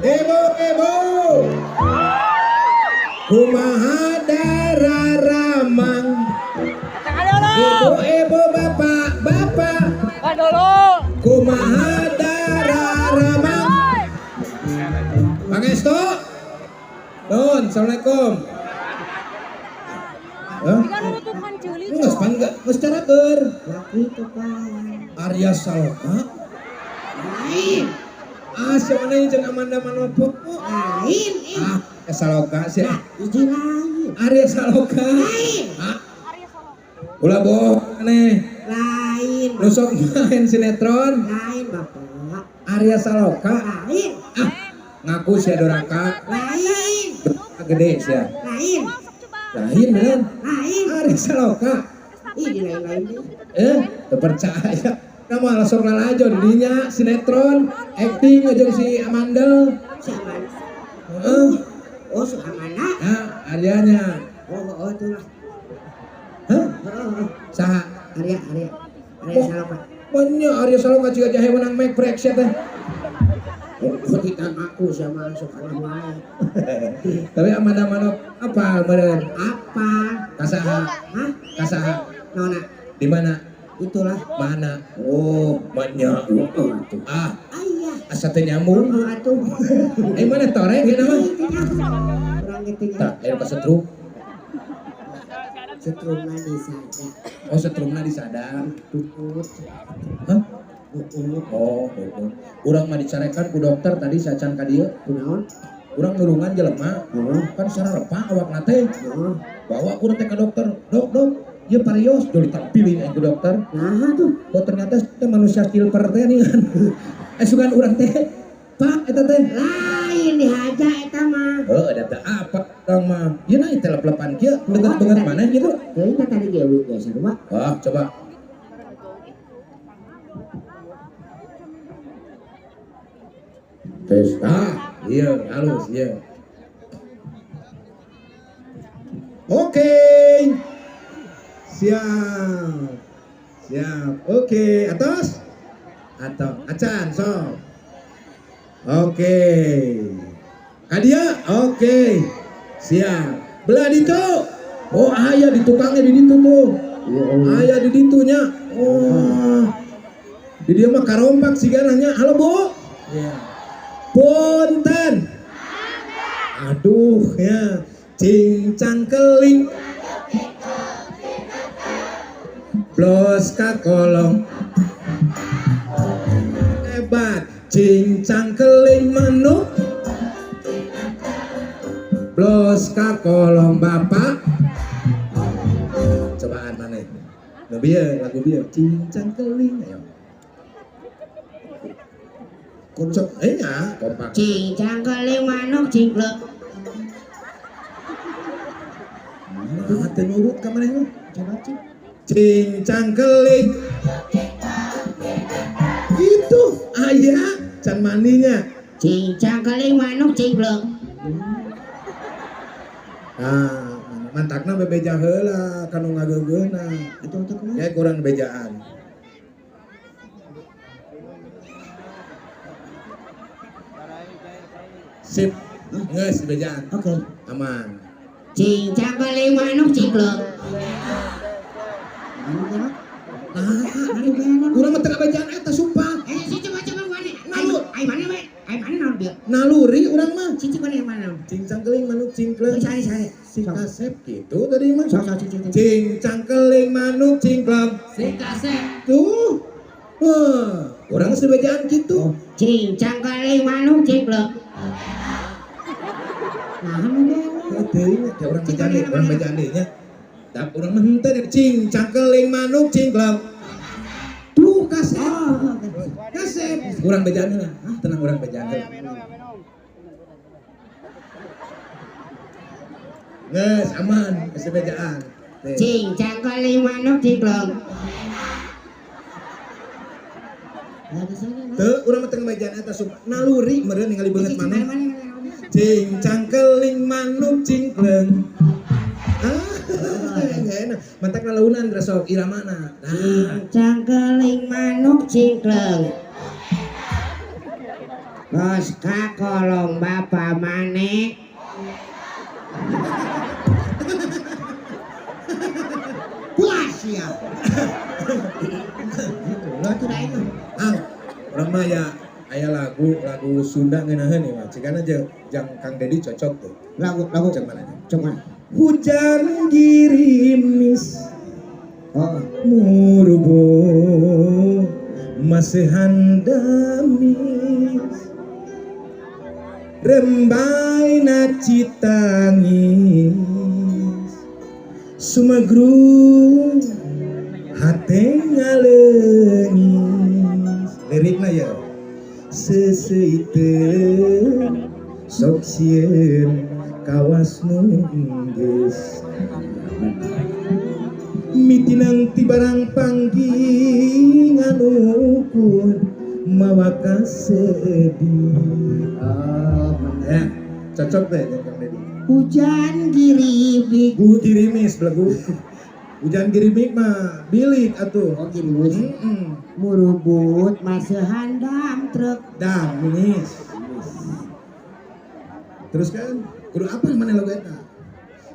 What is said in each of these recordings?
Ibu, ibu. Kumaha dararamang. Ibu, ibu, bapak, bapak. Kumaha dararamang. Pangestu. Nun, assalamualaikum. Hah? Geus pan geus caraker. Laki tukang. Arya Saloka. Lain. Ah, siapa nih jeung Amanda Manopo? Lain. Ih. Ah, Arya Saloka sih. Nah, hiji lain. Arya Saloka. Lain. Ah. Ulah bohong aneh. Lain. Nu sok main sinetron. Lain, Bapak. Arya Saloka. Lain. Ah, ngaku sia doraka. Lain. Gede sia. Lain. Lain bener. Lain. Arya Saloka. Ih, di lain-lain deh. Eh, teu percaya. Nama langsung lalajo di dinya sinetron, acting jeung si Amanda. Si Amanda. Heeh. Oh, si Amanda. Nah, Aryanya. Oh, oh, itulah. Hah? Oh, oh, oh. Saha? Arya, Arya. Arya Oh. Saloka. Banyak Arya Saloka juga jahe menang make break sia teh. Oh, kita ngaku sama sok aneh wae. Tapi Amanda Manopo apa meureun? Apa? Kasaha? Hah? Kasaha? Nona, Di mana? itulah. Mana? Oh, banyak. Oh, atuh. Ah, Ayah. asa teu nyambung. Oh, atuh. Eh mana torek ieu nama? Ih, teu nyambung. Urang ge teu Tah, nyambung. ayo ka setrum. Setrumna di sada. Oh, setrumna di sada. Dukut. Hah? Dukut. Oh, gitu. Urang mah dicarekan ku dokter tadi sacan ka dieu. Kunaon? Urang nulungan jelema. Heeh. Kan sararepah awakna teh. Heeh. Bawa ku teh ka dokter. Dok, dok, ieu parios jol ditampilin ku dokter. Nah, tuh. Oh, ternyata teh manusia silver teh nih kan. Eh sugan urang teh. Pak, eta teh. Lain dihaja eta mah. Heuh, ada teh apa urang mah. Ieu na teh lep-lepan kieu, beungeut-beungeut mana gitu. Teuing teh tadi ge eueuh geus sarua. Wah, coba. Tes, ah, iya, halus, iya. Oke, siap, siap. Oke, atas, atau acan, so. Oke, Kadia, oke, siap. Belah ditu. Oh, aya di tukangnya di ditu tuh. Ya Allah. Aya di ditunya. Oh, di dia mah karompak sigana nya. Halo Bu. Iya. Punten. Aduh ya, cincang keling. Blos ka kolong. Hebat, cincang keling manuk. Blos ka kolong bapak. Cobaan mana itu? Nu bieu lagu bieu cincang keling ayo. Kucok, eh nya kompak. Cincang keling manuk cingklek. Nah, teu nurut ka maneh mah. Coba cing. Cincang keling. Itu aya can maninya. Cincang keling manuk cingklek. Ah, mantakna bebeja heula kanu ngageugeuhna. Atuh atuh kumaha? Ya kurang bejaan. Sip, geus bejaan. Oke. Aman. Cincang keling manuk cingklek. Anu gerak? Nah, Anu gerak? urang mah teu ngabejaan eta sumpah. Eh, si coba coba mana? Nalu. Ai mana we? Ai mana naon bieu? Naluri urang mah. Cici mana yang mana? Cincang keling manuk cingkleng. Cari cari. Si kasep gitu tadi mah. Sok sok cici. cici. Cincang keling manuk cingkleng. Si kasep. Tuh. Wah, urang sebejaan gitu. Cincang keling manuk cingklek. Nah, anu gerak? Teuing teh urang bejaan deui, urang bejaan deui nya. Tap urang mah henteu deh cincang keling manuk cingkleng. Tuh kasep. Oh, oke. Kasep. Urang bejaan heula. Tenang urang bejaan heula. Geus aman geus bejaan. Teh. Cincang keling manuk cingklek. Nah, di sana, nah. Teu urang mah teu ngabejaan eta sumpah. Naluri meureun ningali beungeut Cici, maneh. mana, mana, mana, mana? Cincang keling manuk cingkleng. Ah. Enggak enak. Mantak lalaunan sok iramana. Nah, Cingcangkeling manuk cingkleng. Bos ka kolong bapa mane. Puas ya. Lo tuh dah itu. Ah, urang mah ya aya lagu lagu Sunda ngeunaheun ieu mah. Cigana jang Kang Dedi cocok tuh. Lagu lagu Cek mana aja? Cuma. Hujan girimis Oh, murubu masih handamis rembay na citangis sumagru hate ngaleungis. Lirikna ya seseuiteun sok sieun kawas nu geus mitinang ti barang panggih nganukur mawa kasedih. Oh, Ya, cocok deh dengan Kang Dedi. Hujan girimis. Gu girimis belagu. Hujan girimis mah bilik atuh. Oh, girimis. Murubut masih handam truk. Damis. Terus kan kudu apa mana lagu eta?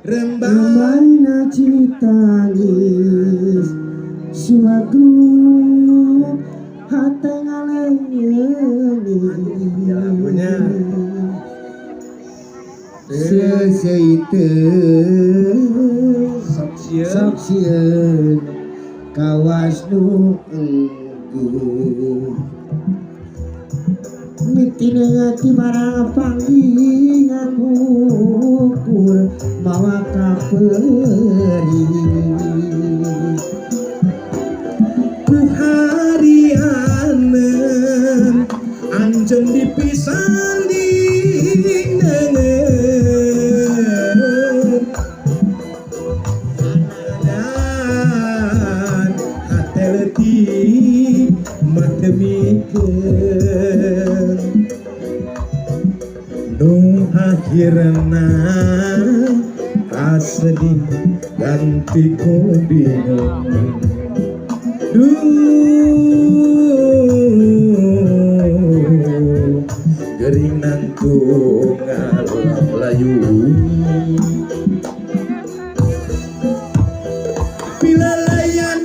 Rembang Rembana citangis suagu hate ngaleungis. Ya, lagunya. Seseuiteun sok sieun sok sieun kawas nu enggeus mitineng ti barang panggingan ukur mawa kapeuri ku harianeun anjeun dipisanding neungeun dan hate leutik mah teu mikeun nu akhirna kasedih ganti ku bingung. Duh, gering nangtung ngalayu pilalayan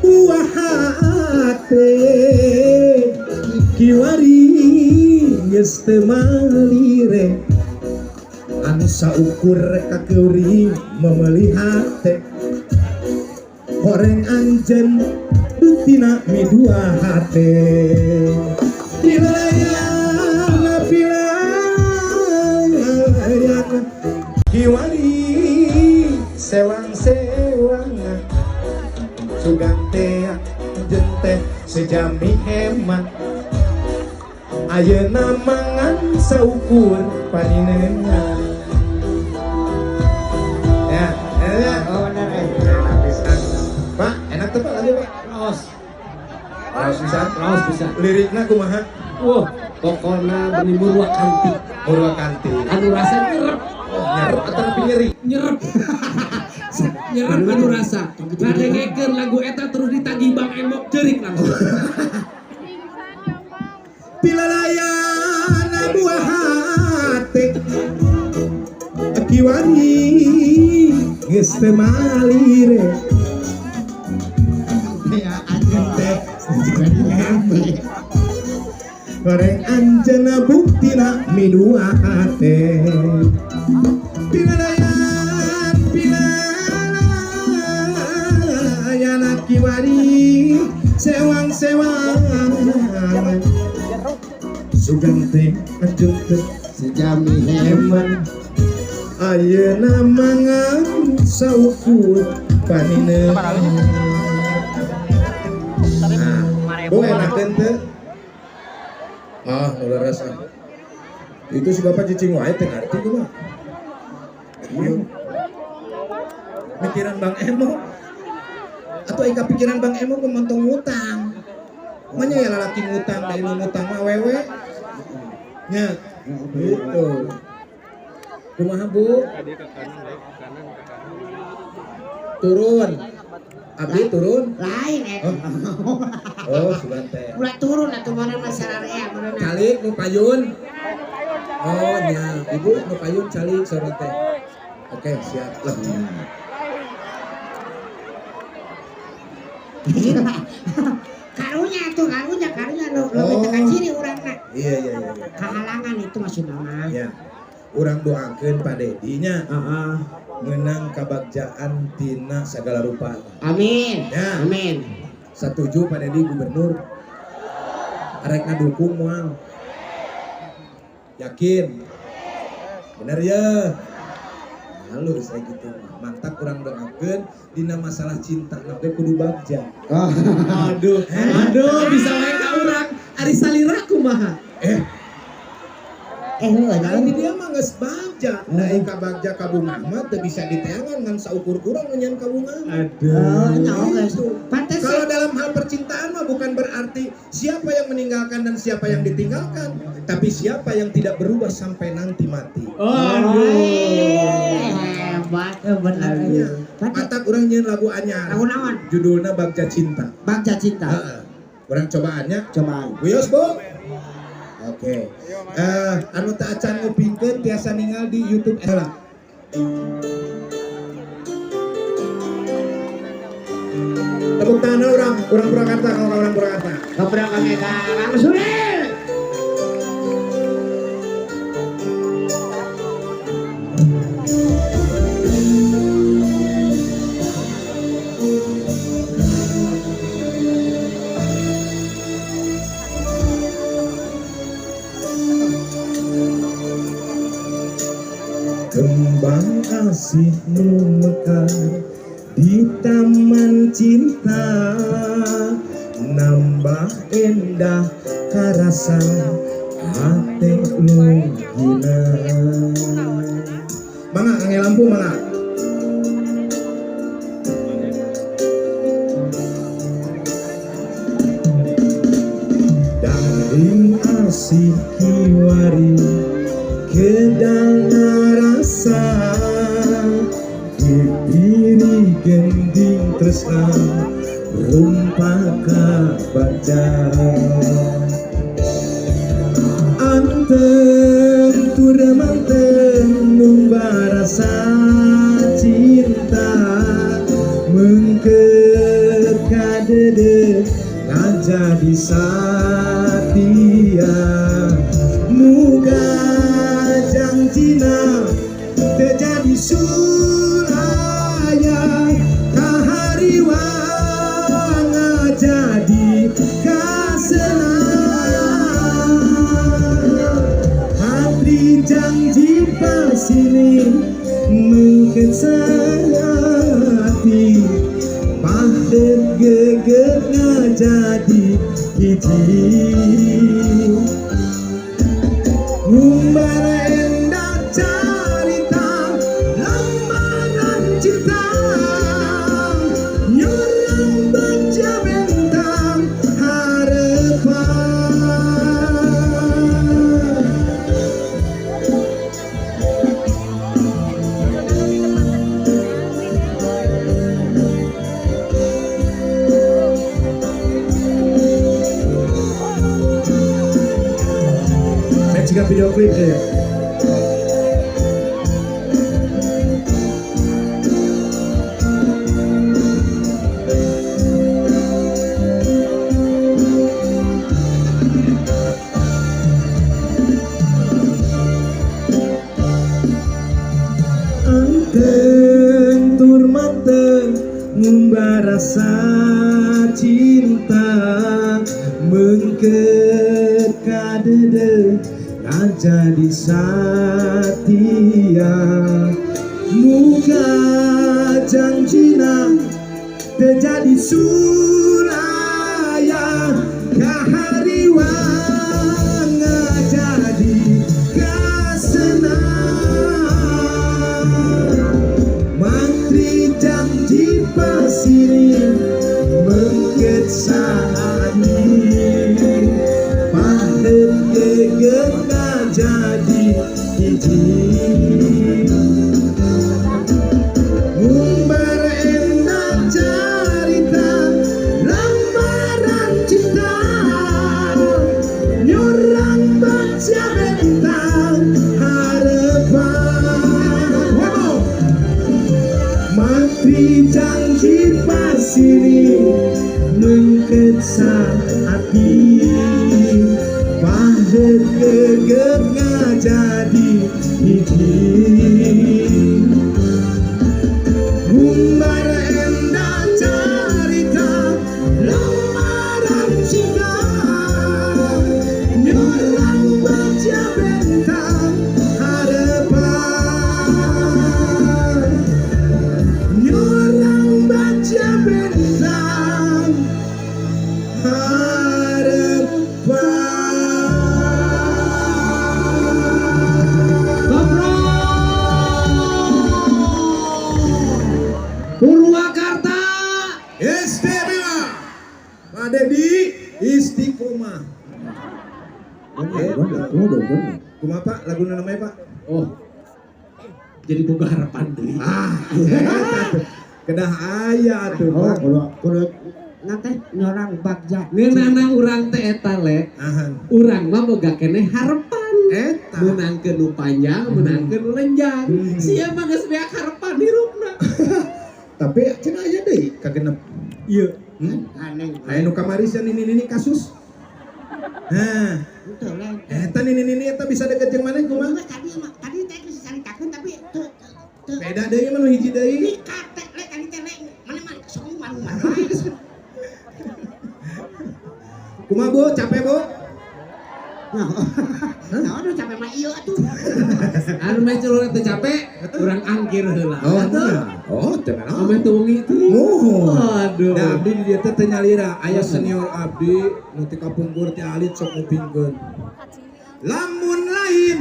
buah hate kiwari geus teu malire anu saukur kakeuring memeuli hate horeng anjeun buktina midua hate pilayan pilayan kiwari sewang-sewang sugan teh anjeun teh sejami hemat ayeuna mangan saukur paninengan. Ya, ya. Oh, benar eh. Enak pisan. Pak, enak tuh Pak lagi Pak. Raos, Raos pisan. raos bisa. Lirikna kumaha? Wah, pokoknya meni murwakanti. Murwakanti. Anu rasa nyerep, Nyerep atau lebih nyeri? nyerep. Nyerep anu rasa. Ngadengekeun lagu eta terus ditagih Bang Emok ceurik langsung. Pilalayan buah hate kiwari geus teu malire Ya, anjeun teh goreng anjeunna buktina midua hate pilalayan pilalayan kiwari sewang-sewang sugan teh anjeun teh sejami hemat hemat ayeuna mangan saukur panineuh. Nah, bu enakeun teu? Ah, nu leres ah. Itu si bapak cicing wae teu ngarti kumaha. Ieu. Mikiran Bang Emo. Atau ika pikiran Bang Emo kumontong ngutang. Manya ya lalaki ngutang, da nu ngutang mah wewe. Nya, gitu. Kumaha Bu? Turun. Abdi turun. Lain eta. Oh, sugan teh. Ulah turun atuh mana mah sararea meureunna. Calik nu payun. Oh nya, ibu nu payun calik saurna teh. Oke, siap. Lah. Karunya tuh, karunya, karunya nu leuwih teu kaciri urangna. Iya. Kahalangan itu maksudna mah. Ya. Urang doakeun Pak Dedi nya. Heeh. Menang kabagjaan tina segala rupa. Amin. Ya. Amin. Setuju Pak Dedi gubernur. Arek ngadukung moal. Yakin? Bener ya? Halus saya gitu. Mantap kurang doakeun dina masalah cinta nabe kudu bagja. Oh. Aduh, aduh bisa wae ka urang. Ari salira kumaha? Heueuh Nah, ini dia mah geus bagja. Da ka bagja ka bungah mah teu bisa diteangan ngan saukur urang nu nyeun ka bungah. Aduh. Oh, nya oge. Pantes Kalau dalam hal percintaan mah bukan berarti siapa yang meninggalkan dan siapa yang ditinggalkan, tapi siapa yang tidak berubah sampai nanti mati. Aduh. Hebat, bener. Iya. Pantes Matak urang nyeun lagu anyar. lagu naon? Judulna Bagja Cinta. Bagja Cinta. Heeh. Urang cobaannya. Cobaan. Wios, Bu. Oke. Anu teu acan ngupingkeun tiasa ningal di YouTube heula. Tepuk tangan urang, urang Purwakarta kalau urang Purwakarta. Ngobrol kami Kang Suril. Kembang asihmu mekar di taman cinta, nambah indah karasa hati nu gina. Mangga angge lampu mangga. Dangding asih kiwari kedang rasa dipiri gending tresna rumpaka baca anteng tur manteng numbarasa cinta mengket kadede ngajadi satia muga jangjina terjadi sulaya kahariwang jadi kasenang hati janji pasini mungkin sehati padet geget ngajadi hiji ngumbara endah carita lembaran cinta nyerang baca bentang harapan. Jika video klip ya. Anteng tur manteng ngumbar rasa cinta mengket kadede jadi satia muka janjina terjadi sulaya kahariwang jadi kasenang mantri janji pasiri mengket saat ini padet geget jadi jadi hiji. Ngumbar endah carita lambaran cinta, nyurang baca bentang harapan. Wow. Mantri janji pasiri mengket hati, pahet geget ngajadi hiji. Ngumbar endah carita lembaran cinta, nyurang baca bentang harapan, nyurang baca bentang harapan. Ngobrol Purwakarta Istimewa Pak Dedi istiqomah. Kumaha, Pak, lagu namanya, Pak? Oh, jadi boga harapan deui. Ah, eta tuh. Kedah aya tuh, Oh, Pak. kudu kudu nanti nyorang bagja. Ngeunana urang teh eta le, Ahan. Urang mah boga keneh harapan. Eta. Meunangkeun nu panjang, meunangkeun nu lenjang. Sia mah geus beak harapan hirupna. Tapi cenah aya deui kagenep. Ieu. Hmm? Aneh. Aya nu kamari sia nini-nini kasus. Nah, Itu lain. Eta nini-nini eta bisa deket jeung maneh kumaha? Geus tadi mah tadi teh geus caritakeun tapi teu teu Beda deui mah nu hiji deui. Ini kate le tadi teh le mana mana sok malu-malu wae. Kumaha, Bu? Capek, Bu? Nah, nah, aduh capek mah ieu atuh. Anu meh celur teu capek, urang angkir heula. Oh, Atuh. iya. Oh, teu naon. Ameh teu wengi teh. Muhun. Aduh. Nah, abdi di dieu teh teu nyalira, aya senior abdi nu ti kapungkur ti alit sok ngupingkeun. Lamun lain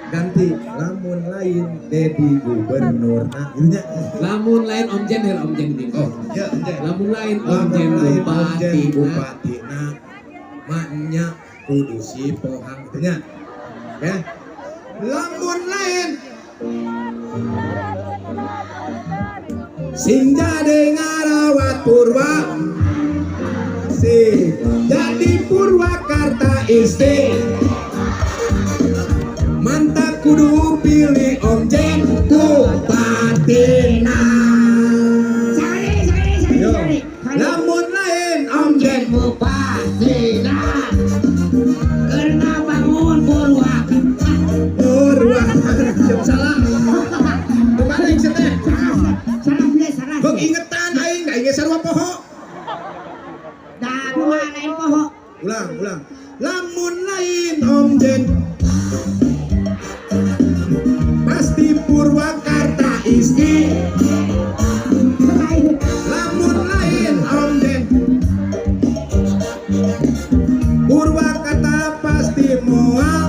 ganti, lamun lain Dedi gubernur, nah gitu nya. Lamun lain Om Jen heula, Om Jen di. Oh, ya Om Jen. Lamun lain Om Lamun Jen lain Om Jen bupati. Bupati nah maknya kudu si pohang gitu nya. Ya. Lamun lain sing jadi ngarawat Purwa si jadi Purwakarta isti mantap kudu pilih Om Jen Bupatina. Sari sari sari Yo. sari. Lamun lain Om Jen Bupatina. Karena bangun Purwakarta. Purwa salah kemarin teh. Salah, salah dia salah. Bek ingetan aing da inget sarua poho. Dah kumaha lain poho. Ulang, ulang. Lamun lain Om Jen pasti Purwakarta isti. Lain. Lamun lain Om Jen Purwakarta pasti moal.